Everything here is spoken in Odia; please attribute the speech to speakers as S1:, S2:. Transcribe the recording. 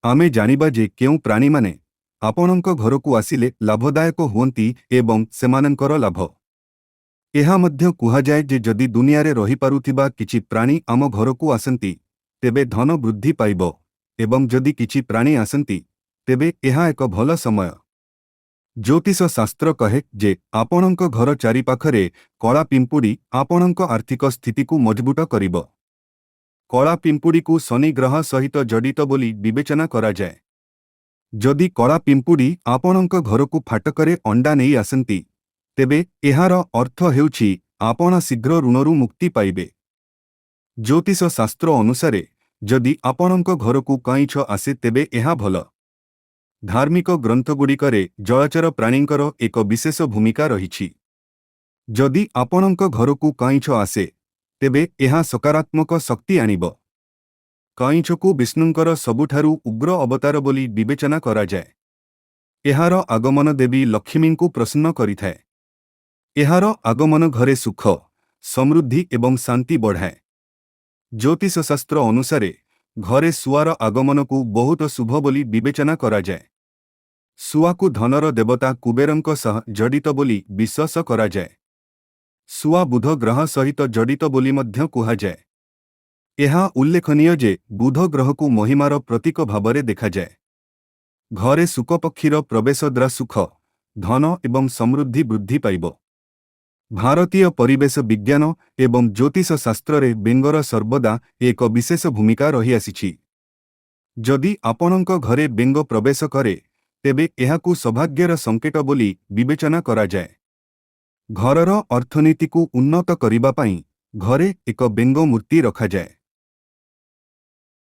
S1: ଆମେ ଜାଣିବା ଯେ କେଉଁ ପ୍ରାଣୀମାନେ ଆପଣଙ୍କ ଘରକୁ ଆସିଲେ ଲାଭଦାୟକ ହୁଅନ୍ତି ଏବଂ ସେମାନଙ୍କର ଲାଭ। ଏହା ମଧ୍ୟ କୁହାଯାଏ ଯେ ଯଦି ଦୁନିଆରେ ରହିପାରୁଥିବା କିଛି ପ୍ରାଣୀ ଆମ ଘରକୁ ଆସନ୍ତି, ତେବେ ଧନ ବୃଦ୍ଧି ପାଇବ ଏବଂ ଯଦି କିଛି ପ୍ରାଣୀ ଆସନ୍ତି, ତେବେ ଏହା ଏକ ଭଲ ସମୟ। ଜ୍ୟୋତିଷ ଶାସ୍ତ୍ର କହେ ଯେ ଆପଣଙ୍କ ଘର ଚାରିପାଖରେ କଳା ପିମ୍ପୁଡ଼ି ଆପଣଙ୍କ ଆର୍ଥିକ ସ୍ଥିତିକୁ ମଜବୁତ କରିବ। କଳା ପିମ୍ପୁଡ଼ିକୁ ଶନି ଗ୍ରହ ସହିତ ଜଡ଼ିତ ବୋଲି ବିବେଚନା କରାଯାଏ। ଯଦି କଳା ପିମ୍ପୁଡ଼ି ଆପଣଙ୍କ ଘରକୁ ଫାଟକରେ ଅଣ୍ଡା ନେଇ ଆସନ୍ତି, ତେବେ ଏହାର ଅର୍ଥ ହେଉଛି ଆପଣ ଶୀଘ୍ର ଋଣରୁ ମୁକ୍ତି ପାଇବେ। ଜ୍ୟୋତିଷ ଶାସ୍ତ୍ର ଅନୁସାରେ, ଯଦି ଆପଣଙ୍କ ଘରକୁ କଇଁଛ ଆସେ, ତେବେ ଏହା ଭଲ। ଧାର୍ମିକ ଗ୍ରନ୍ଥଗୁଡ଼ିକରେ ଜଳଚର ପ୍ରାଣୀଙ୍କର ଏକ ବିଶେଷ ଭୂମିକା ରହିଛି। ଯଦି ଆପଣଙ୍କ ଘରକୁ କଇଁଛ ଆସେ, ତେବେ ଏହା ସକାରାତ୍ମକ ଶକ୍ତି ଆଣିବ। କଇଁଛକୁ ବିଷ୍ଣୁଙ୍କର ସବୁଠାରୁ ଉଗ୍ର ଅବତାର ବୋଲି ବିବେଚନା କରାଯାଏ। ଏହାର ଆଗମନ ଦେବୀ ଲକ୍ଷ୍ମୀଙ୍କୁ ପ୍ରସନ୍ନ କରିଥାଏ। ଏହାର ଆଗମନ ଘରେ ସୁଖ, ସମୃଦ୍ଧି ଏବଂ ଶାନ୍ତି ବଢ଼ାଏ। ଜ୍ୟୋତିଷଶାସ୍ତ୍ର ଅନୁସାରେ, ଘରେ ଶୁଆର ଆଗମନକୁ ବହୁତ ଶୁଭ ବୋଲି ବିବେଚନା କରାଯାଏ। ଶୁଆକୁ ଧନର ଦେବତା କୁବେରଙ୍କ ସହ ଜଡ଼ିତ ବୋଲି ବିଶ୍ୱାସ କରାଯାଏ। ଶୁଆ ବୁଧ ଗ୍ରହ ସହିତ ଜଡ଼ିତ ବୋଲି ମଧ୍ୟ କୁହାଯାଏ। ଏହା ଉଲ୍ଲେଖନୀୟ ଯେ ବୁଧ ଗ୍ରହକୁ ମହିମାର ପ୍ରତୀକ ଭାବରେ ଦେଖାଯାଏ। ଘରେ ଶୁକପକ୍ଷୀର ପ୍ରବେଶ ଦ୍ୱାରା ସୁଖ, ଧନ ଏବଂ ସମୃଦ୍ଧି ବୃଦ୍ଧି ପାଇବ। ଭାରତୀୟ ପରିବେଶ ବିଜ୍ଞାନ ଏବଂ ଜ୍ୟୋତିଷ ଶାସ୍ତ୍ରରେ ବେଙ୍ଗର ସର୍ବଦା ଏକ ବିଶେଷ ଭୂମିକା ରହିଆସିଛି। ଯଦି ଆପଣଙ୍କ ଘରେ ବେଙ୍ଗ ପ୍ରବେଶ କରେ, ତେବେ ଏହାକୁ ସୌଭାଗ୍ୟର ସଂକେତ ବୋଲି ବିବେଚନା କରାଯାଏ। ଘରର ଅର୍ଥନୀତିକୁ ଉନ୍ନତ କରିବା ପାଇଁ ଘରେ ଏକ ବେଙ୍ଗ ମୂର୍ତ୍ତି ରଖାଯାଏ।